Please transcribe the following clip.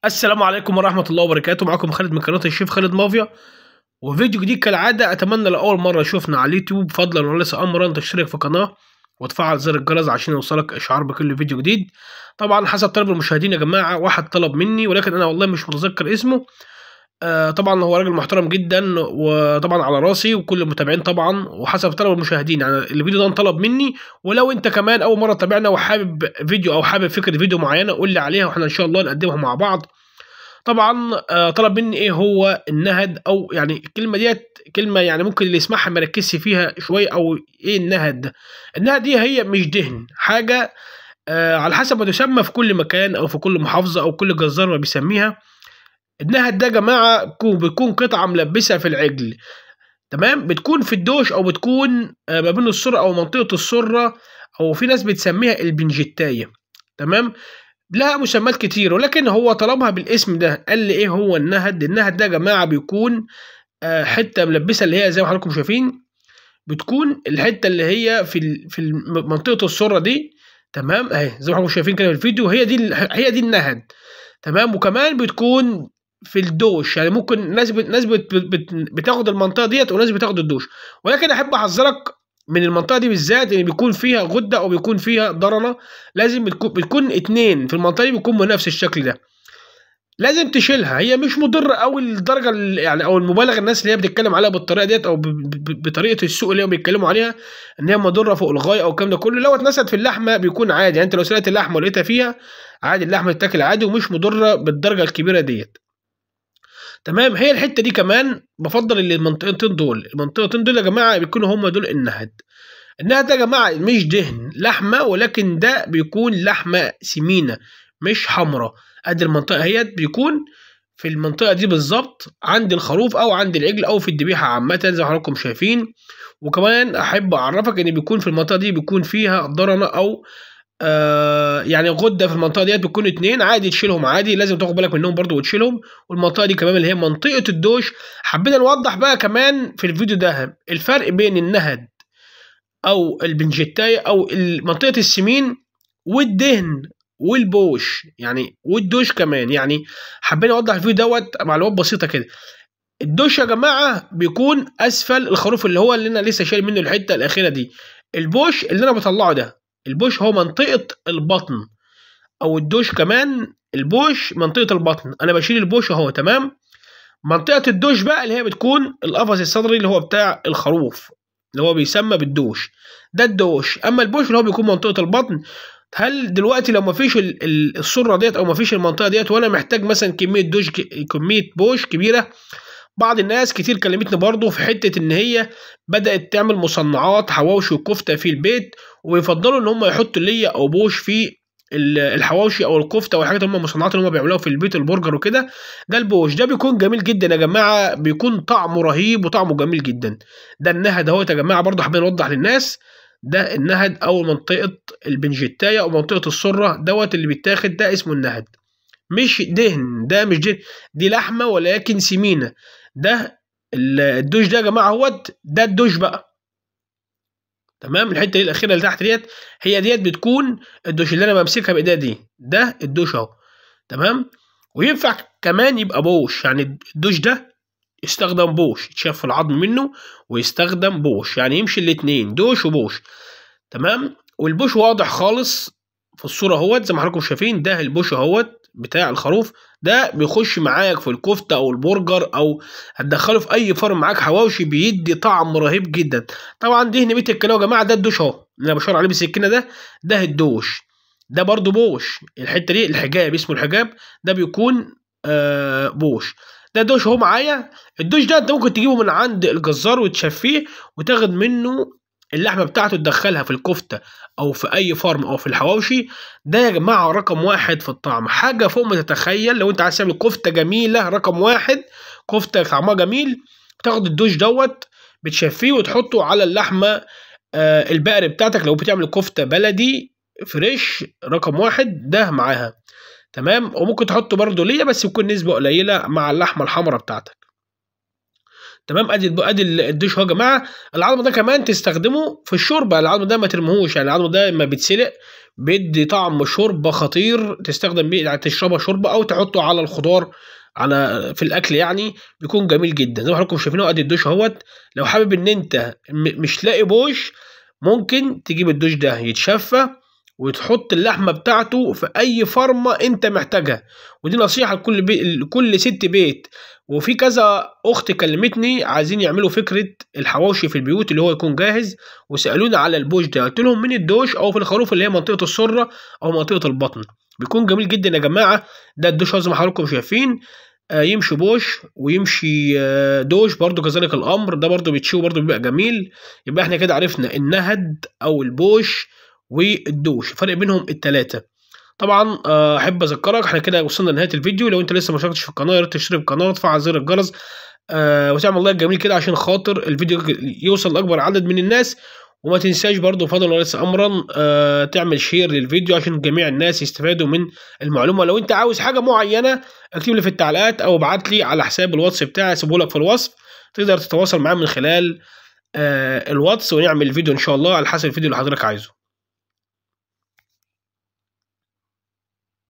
السلام عليكم ورحمة الله وبركاته. معكم خالد من قناة الشيف خالد مافيا، وفيديو جديد كالعادة. أتمنى لأول مرة شوفنا على اليوتيوب فضلا وليس أمرا تشترك في القناة وتفعل زر الجرس عشان يوصلك إشعار بكل فيديو جديد. طبعا حسب طلب المشاهدين يا جماعة، واحد طلب مني ولكن أنا والله مش متذكر اسمه. طبعا هو راجل محترم جدا وطبعا على راسي وكل المتابعين طبعا، وحسب طلب المشاهدين يعني الفيديو ده انطلب مني. ولو انت كمان اول مرة تتابعنا وحابب فيديو او حابب فكرة فيديو معينة قول لي عليها واحنا ان شاء الله نقدمها مع بعض. طبعا طلب مني ايه هو النهد، او يعني الكلمة ديت كلمة يعني ممكن اللي يسمعها ما يركزش فيها شوية، او ايه النهد. النهد دي هي مش دهن حاجة، على حسب ما تسمى في كل مكان او في كل محافظة او كل جزار ما بيسميها. النهد ده يا جماعة بيكون قطعه ملبسه في العجل، تمام، بتكون في الدوش او بتكون ما بين السرة او منطقة السرة، او في ناس بتسميها البنجتايه، تمام. لها مسميات كتير ولكن هو طلبها بالاسم ده. قال لي ايه هو النهد؟ النهد ده يا جماعة بيكون حتة ملبسه اللي هي زي ما حضراتكم شايفين، بتكون الحتة اللي هي في منطقة السرة دي، تمام، اهي زي ما حضراتكم شايفين كده في الفيديو، هي دي النهد، تمام. وكمان بتكون في الدوش، يعني ممكن ناس بتاخد المنطقة ديت وناس بتاخد الدوش، ولكن احب احذرك من المنطقة دي بالذات ان بيكون فيها غده او بيكون فيها ضرنه. لازم بتكون اتنين في المنطقة دي بيكون بنفس الشكل ده، لازم تشيلها. هي مش مضرة قوي للدرجة يعني او المبالغه الناس اللي هي بتتكلم عليها بالطريقة ديت او بطريقة السوق اللي هم بيتكلموا عليها ان هي مضرة فوق الغاية او الكلام ده كله. لو اتنست في اللحمة بيكون عادي، يعني انت لو سلقت اللحمة ولقيتها فيها عادي، اللحمة تتاكل عادي ومش مضرة بالدرجة الكبيرة ديت، تمام. هي الحتة دي كمان بفضل اللي المنطقتين دول، المنطقتين دول يا جماعة بيكونوا هم دول النهد. النهد ده يا جماعة مش دهن لحمه، ولكن ده بيكون لحمه سمينه مش حمراء. ادي المنطقة اهيت، بيكون في المنطقة دي بالظبط عند الخروف او عند العجل او في الذبيحة عامة زي ما حضراتكم شايفين. وكمان احب اعرفك ان بيكون في المنطقة دي بيكون فيها ضرنه او يعني غده في المنطقة ديت، بتكون اتنين عادي تشيلهم عادي، لازم تاخد بالك منهم برضو وتشيلهم. والمنطقة دي كمان اللي هي منطقة الدوش. حبينا نوضح بقى كمان في الفيديو ده الفرق بين النهد او البنجتايه او منطقة السمين والدهن والبوش، يعني والدوش كمان. يعني حبينا نوضح الفيديو دوت معلومات بسيطة كده. الدوش يا جماعة بيكون اسفل الخروف اللي هو اللي انا لسه شايل منه الحتة الاخيرة دي. البوش اللي انا بطلعه ده، البوش هو منطقة البطن، أو الدوش كمان البوش منطقة البطن، أنا بشيل البوش أهو، تمام. منطقة الدوش بقى اللي هي بتكون القفص الصدري اللي هو بتاع الخروف اللي هو بيسمى بالدوش، ده الدوش. أما البوش اللي هو بيكون منطقة البطن. هل دلوقتي لو مفيش السرة ديت أو مفيش المنطقة ديت وأنا محتاج مثلا كمية دوش كمية بوش كبيرة، بعض الناس كتير كلمتني برضو في حتة ان هي بدأت تعمل مصنعات حواوشي وكفتة في البيت، ويفضلوا ان هم يحطوا ليا او بوش في الحواوشي او الكفتة او الحاجات اللي هم المصنعات اللي هم بيعملوها في البيت، البرجر وكده. ده البوش ده بيكون جميل جدا يا جماعة، بيكون طعمه رهيب وطعمه جميل جدا. ده النهد اهوت يا جماعة، برضو حابين نوضح للناس ده النهد او منطقة البنجتاية او منطقة السرة دوت اللي بيتاخد، ده اسمه النهد، مش دهن. ده مش دهن، دي لحمة ولكن سمينة. ده الدوش ده يا جماعة اهوت، ده الدوش بقى، تمام. الحتة دي الاخيرة اللي تحت ديت هي ديت بتكون الدوش اللي انا بمسكها بايديا دي، ده الدوش اهو، تمام. وينفع كمان يبقى بوش، يعني الدوش ده يستخدم بوش، يتشاف العظم منه ويستخدم بوش، يعني يمشي الاتنين دوش وبوش، تمام. والبوش واضح خالص في الصورة اهوت زي ما حضراتكم شايفين، ده البوش اهوت بتاع الخروف، ده بيخش معاك في الكفتة او البرجر او هتدخله في اي فرن معاك حواوشي، بيدي طعم رهيب جدا. طبعا دهن بيت الكلاوي يا جماعة، ده الدوش اهو اللي انا بشاور عليه بالسكينة، ده الدوش، ده برده بوش. الحتة دي الحجاب، اسمه الحجاب، ده بيكون بوش. ده دوش اهو معايا. الدوش ده انت ممكن تجيبه من عند الجزار وتشفيه وتاخد منه اللحمة بتاعته تدخلها في الكفتة او في اي فرم او في الحواوشي. ده يا جماعة رقم واحد في الطعم، حاجة فوق ما تتخيل. لو انت عايز تعمل كفته جميلة رقم واحد، كفته طعمها جميل، بتاخد الدوش دوت بتشفيه وتحطه على اللحمة البقري بتاعتك. لو بتعمل كفته بلدي fresh رقم واحد ده معاها، تمام. وممكن تحطه برده ليا بس يكون نسبه قليله مع اللحمة الحمراء بتاعتك، تمام. ادي الدوش اهو يا جماعة. العظم ده كمان تستخدمه في الشوربة، العظم ده ما ترميهوش، يعني العظم ده لما بيتسلق بيدي طعم شوربة خطير، تستخدم بيه يعني تشربها شوربة او تحطه على الخضار على في الاكل، يعني بيكون جميل جدا زي ما حضراتكم شايفينه. ادي الدوش اهوت. لو حابب ان انت مش لاقي بوش، ممكن تجيب الدوش ده يتشفى وتحط اللحمة بتاعته في اي فرمه انت محتاجها. ودي نصيحة لكل ست بيت. وفي كذا اخت كلمتني عايزين يعملوا فكرة الحواوشي في البيوت اللي هو يكون جاهز، وسالوني على البوش ده، قلت لهم من الدوش او في الخروف اللي هي منطقة السرة او منطقة البطن، بيكون جميل جدا يا جماعة. ده الدوش زي ما حضراتكم شايفين، يمشي بوش ويمشي دوش برضو كذلك الامر، ده برضو بيتشوي برضو بيبقى جميل. يبقى احنا كده عرفنا النهد او البوش والدوش، الفرق بينهم التلاتة. طبعا احب اذكرك احنا كده وصلنا لنهاية الفيديو. لو انت لسه ما اشتركتش في القناة يا ريت تشترك في القناة وتفعل زر الجرس، وتعمل like جميل كده عشان خاطر الفيديو يوصل لاكبر عدد من الناس. وما تنساش برضو فضلا وليس امرا تعمل share للفيديو عشان جميع الناس يستفادوا من المعلومة. لو انت عاوز حاجة معينة اكتب لي في التعليقات او ابعت لي على حساب الواتس بتاعي، اسيبه لك في الوصف، تقدر تتواصل معاه من خلال الواتس، ونعمل فيديو ان شاء الله على حسب الفيديو اللي حضرتك عايزه.